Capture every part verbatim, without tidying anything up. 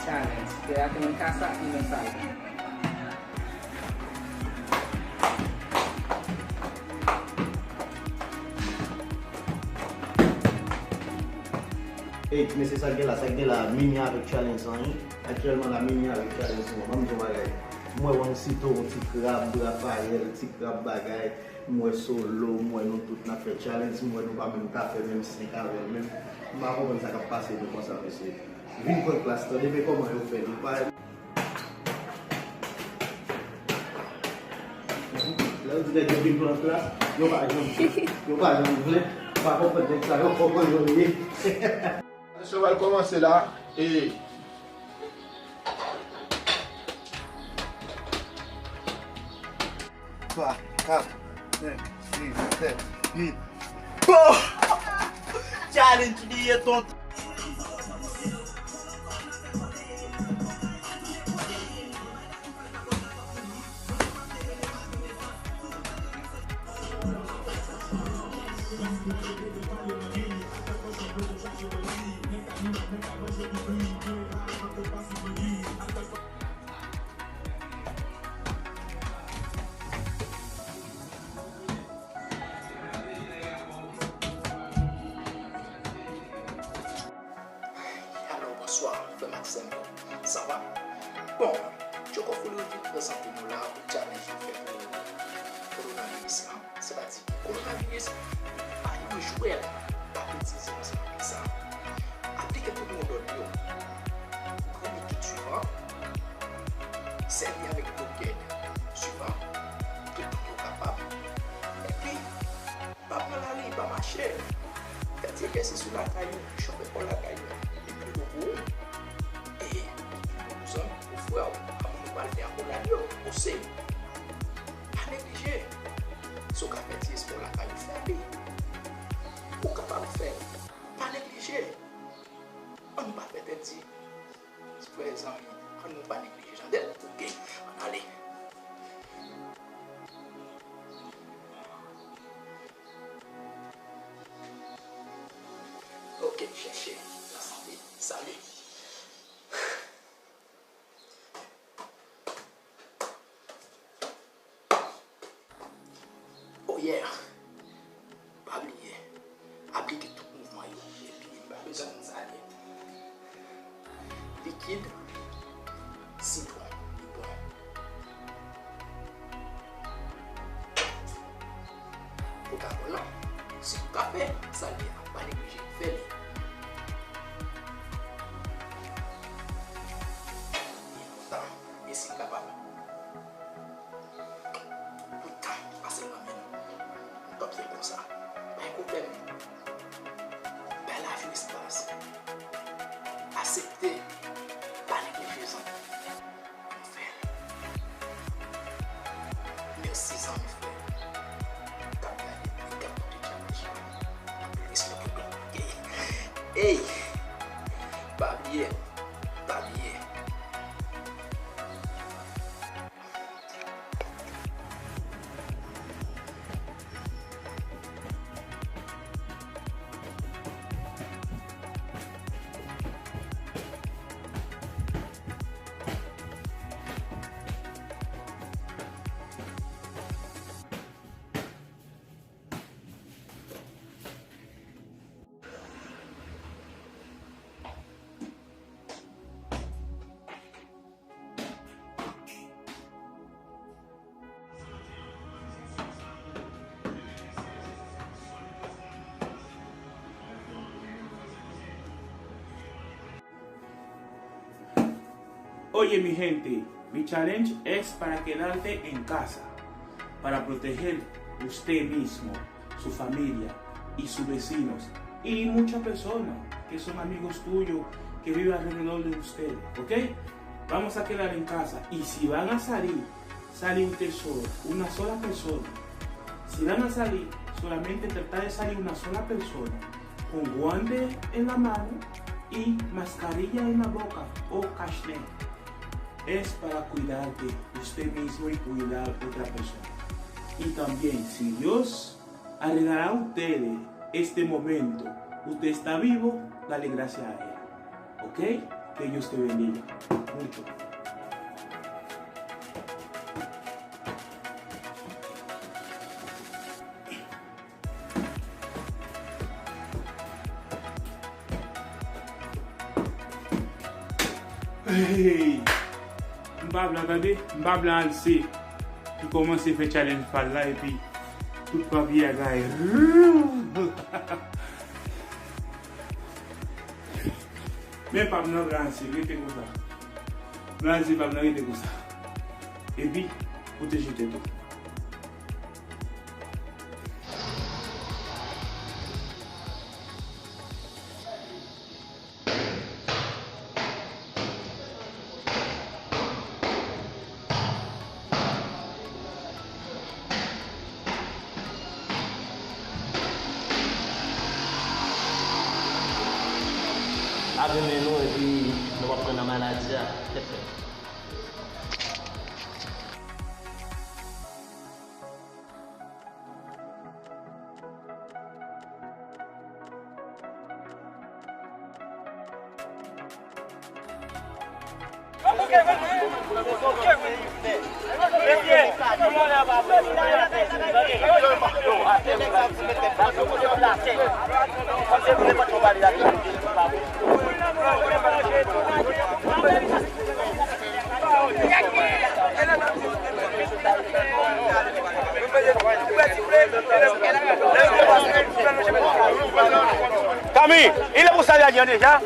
Challenge. Ustedes hacen en casa y no saben. Ey, mesye, sa k gen la, sa k gen la, Mimi avèk challenge lan, wi. Aktyèlman la, Mimi avèk challenge lan. Ban m di w yon bagay. M wè yon sito, yon ti krab, Raphaël, ti krab bagay. M wè Solo, m wè nou tout n ap fè challenge, m wè nou pa menm ka fè menm senk avè l menm. M pa konprann sa k ap pase nou konsa, mesye. Vin pran klas, tande, men kòman yo fè, nou pa. Lè yo di nèg yo vin pran klas, yo pa janm, yo pa janm vle, m pa konprann nèg sa yo, kòman yo ye. Sesyon pral kòmanse la, e twa, kat, senk, sis, sèt, uit. Bon! Challenge li ye, tonton. Alò, bonswa, frè m ak sè m yo. Sa va? Bon, Tchoko Full Review prezante nou la pou challenge nou fè pou kowonaviris lan. Sa vle di, kowonaviris pa yon jwèt, pa politize ansanm avèk sa. Aplike tout mo dòd yo. Pran likid swivan. Sèvi avèk blokèd swivan. Tout moun yo kapab. Epi, pa pran lari, pa mache. Fè ti egzèsis sou lakay ou, chofe kò lakay ou. Epi ou gwo. E, pou zanmi, pou frè w, kòman nou pral fè akolad yo, osi. Pa neglije. Si w ka fè ti espò lakay ou, fè li. Ou kapab fè l. Pa neglije. Ann pa fè tèt di. Frè, zanmi, ann nou pa neglije, tande? Oke, ann ale. Oke, chèche lasante. Sali. Oh yeah! Pa bliye, aplike tout mouvman yo, epi m pa bezwen konn sa l ye. Likid sitwon, li bon. Koka Kola, si w ka fè sa l ye a, pa neglije fè li. Li enpòtan, e si l kapab, pou tan ki pase nan men nou, nou p ap fè l konsa. Pa gen pwoblèm. Bay lavi w espas. Aksepte. Pa neglije, zanmi. Pou nou fè l. Mèsi, zanmi, frè. K ap gade, k ap koute challenge la. Anpil respè pou nou. Ey! Pa bliye. Pa bliye. Oye, mi gente, mi challenge es para quedarte en casa, para proteger usted mismo, su familia y sus vecinos y muchas personas que son amigos tuyos que viven alrededor de ustedes, ¿ok? Vamos a quedar en casa y si van a salir, salir usted solo, una sola persona. Si van a salir, solamente tratar de salir una sola persona, con guante en la mano y mascarilla en la boca o cache-nez. Es para cuidarte usted mismo y cuidar otra persona. Y también, si Dios ha regalado a ustedes este momento, usted está vivo, dale gracias a Él. ¿Ok? Te Houston Renegade. Muito. Hey! M pa blan tande, m pa blan al se. Li kòmanse fè challenge pa l la epi tout papye a gaye. Men pa m nan, Blanzy, rete konsa. Blanzy, pa m nan, rete konsa. Epi, pwoteje tèt ou. Abone nou epi nou p ap pran nan maladi a. Kami, il est pour ça, il y a déjà.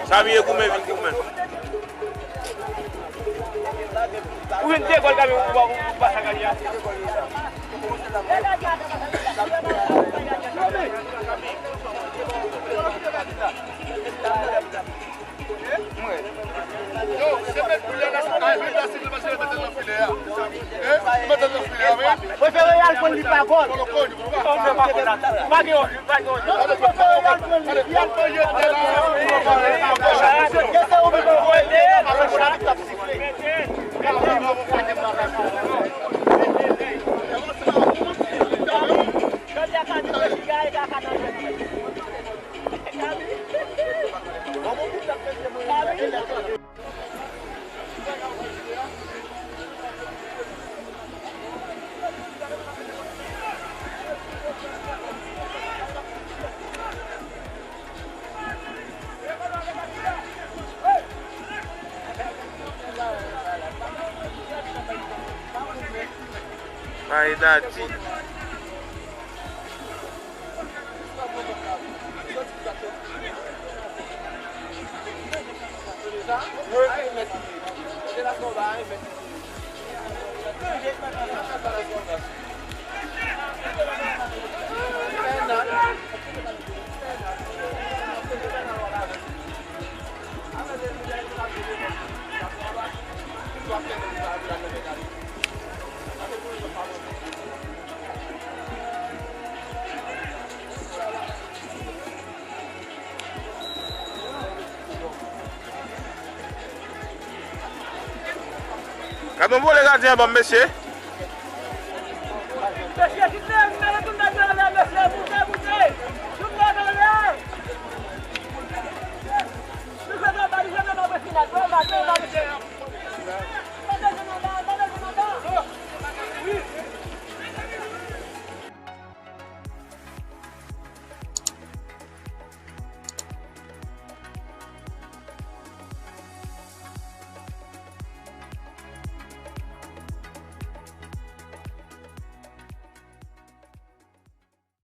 Kami, e goumen, vin goumen. Ou vin degòl Kami, ou pa, ou pa sa Kami a. Prefere al pran li pa gòl. Pa gen, pa gen. Prefere al pran li, li al pran li. Gen se ou menm. Ay, Dadi. Gade yon vòlè gadyen an ban m, mesye.